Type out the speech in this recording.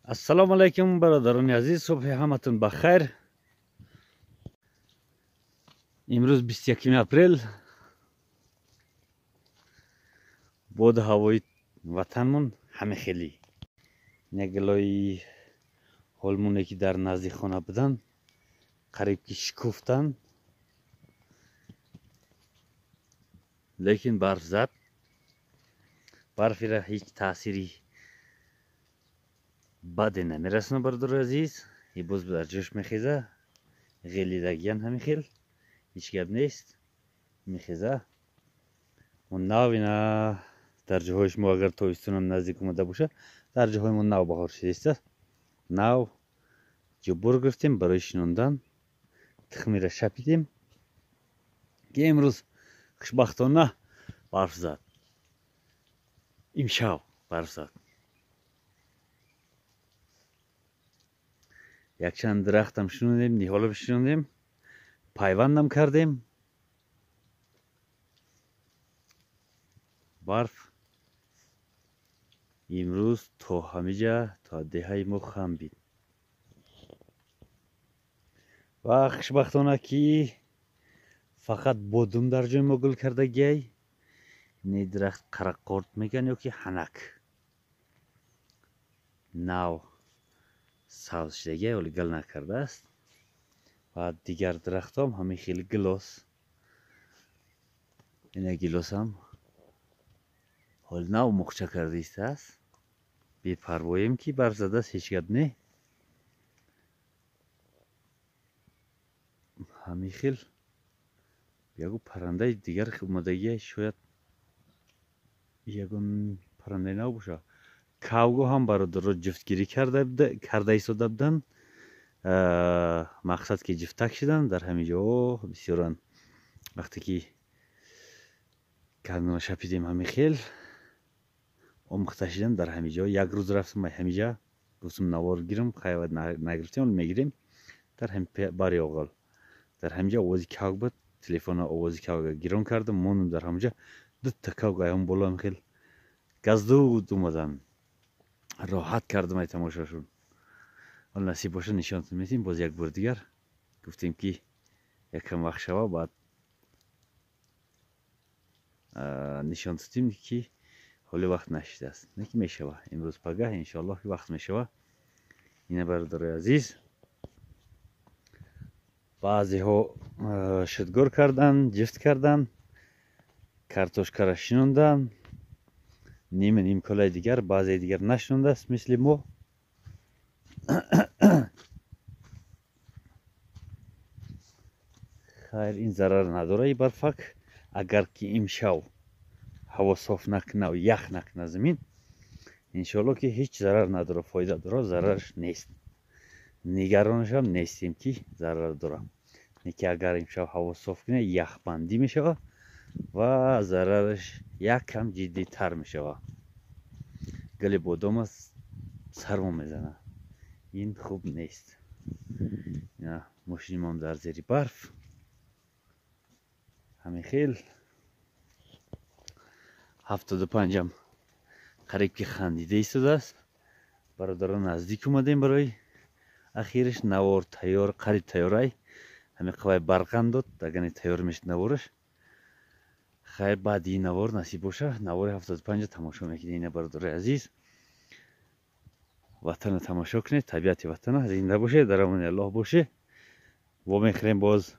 Ассалому алайкум, бародарони азиз, субҳи ҳаматон ба хайр. Имрӯз 21 апрел, боду ҳавои ватанмон ҳаме хелӣ. Гилои ҳолмоне ки дар назди хона буданд, қариб ки шикуфтанд, лекин барф зад. Барфира ҳеҷ таъсири баде намерасона, бародари азиз. И боз дар ҷош мехеза, ғелидагиян ҳамин хел, ҳеҷ гап нест, мехеза. Мо нав ина дар ҷоҳои шумо агар тобистонам наздик омада боша, дар ҷоҳои мо нав баҳор шудааст. Нав ҷубур гирифтем барои шинондан, тухмира шапидем, ки имрӯз хушбахтона барф зад. Имшаб барф зад. Якчанд дарахтам шинондем, ниҳолам шинондем, пайвандам кардем. Барф имрӯз то ҳамиҷа, то деҳаи мо хам бид. Ва хушбахтона ки фақат бодум дар ҷои мо гул кардагиай. Ини дарахт қарақорт мегӯянд ё ки ҳанак. Нав сабз шудагиай, ҳоле гул накардааст. Ва дигар дарахтҳоам ҳамин хели гилос. Ина гилосам ҳоли нав муқча карда истааст. Бепарвоем ки барф задааст, ҳеҷ гап не. Ҳамин хел ягон паррандаи дигар омадагиай, шояд ягон паррандаи нав боша. Кавго ҳам бародаро ҷуфтгирӣ карда истода буданд. Мақсад ки ҷуфтак шуданд дар ҳамин ҷо бисёранд. Вақте ки кандума шапидем, ҳамин хел омӯхта шуданд дар ҳамин ҷо. Як рӯз рафтам ҳамин ҷа, гуфтам навор гирам, хайр нагирифтем, мегирем. Дар ҳамин бари оғол дар ҳамин ҷа овози кавг буд. Телефона овози кавга гирон кардам, мондам дар ҳамин ҷа. Дута кавг айҳон боло ҳамин хел газдуд омаданд. Роҳат кардам ай тамошошон. Ҳол насиб боша нишонтон медиҳем боз як бор дигар. Гуфтем ки якам вақт шава, баъд нишон додем ки ҳоли вақт нашидааст. Не ки мешава. Имрӯз пагаҳ иншоаллоҳ ки вақт мешава. Ина бародарои азиз, баъзеҳо шудгор карданд, ҷифт карданд, картошкара шинонданд, нима нимколаи дигар, баъзеи дигар нашинондааст мисли мо. Хайр, ин зарар надора и барфак. Агар ки имшав ҳаво соф накунав, ях накуна замин, иншоалло ки ҳеҷ зарар надора, фоида дора, зарараш нест. Нигаронашам нестем ки зарар дора. Неки агар имшав ҳаво соф куна, яхбандӣ мешава ва зарараш як кам ҷиддитар мешава. Гули бодома сармо мезана. Ин хуб нест. Мошинимам дар зери барф. Ҳамин хел 75-ам қариб ки хандида истодааст. Бародарон наздик омадем барои ахираш. Навор тайёр, қариб тайёрай. Ҳамин қавай барқам дод, агар не тайёр мешуд навораш. Хайр, баъди ин навор насиб боша, навори 75 тамошо мекунед. Ина бародарои азиз, ватана тамошо кунед, табиати ватана. Зинда бошед, дар амони Аллоҳ бошед. Вомехӯрем боз.